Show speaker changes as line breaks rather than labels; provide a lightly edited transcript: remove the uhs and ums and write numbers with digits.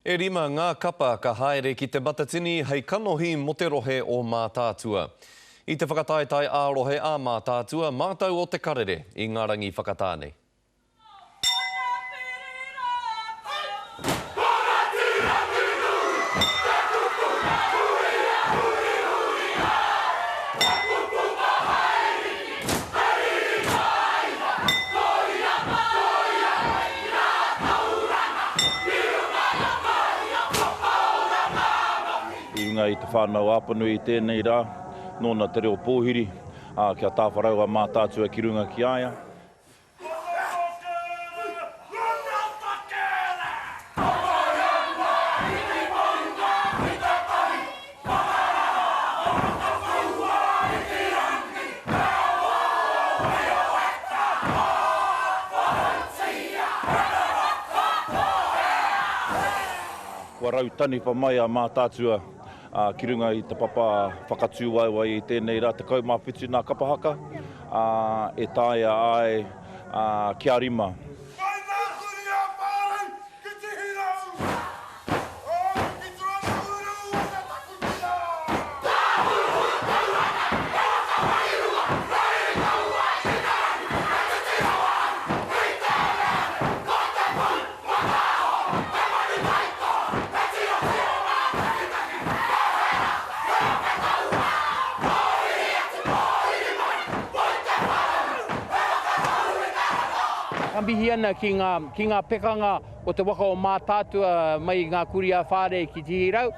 E rima ngā kapa ka haere ki Te Matatini hei kanohi mō te rohe o Mātaatua. I te whakataetae ā-rohe a Mātaatua, mātau o Te Karere i ngā rangi whakatā nei.
I runga i Te Whānau-a-Apanui i tēnei rā, nōna te reo pōhiri, ā, kia tāwharau a Mātaatua ki runga ki a ia. Kua rautaniwha mai a Mātaatua ki runga i te papa whakatū waewae i tēnei rā 17 nā kapa haka e taea ai kia rima.
Whai nā kuri a Whārei ki Tihirau! Oh, ki Tuanuuru o te takutia! Tāhuhu tau ana he waka wairua, rariri kau ai ki te rangi, e titiro ai ki te oneone, ko te pū mataaho, he manu taiko, he tirotiro mātakitaki, ko hera, he ope tauā, pōhiri atu, pōhiri mai, poi te whānau, he waka hou i te roto.
Ka mihi ana ki ngā, ki ngā pekanga o te waka o Mātaatua mai i ngā kurī ā-Whārei ki Tihirau.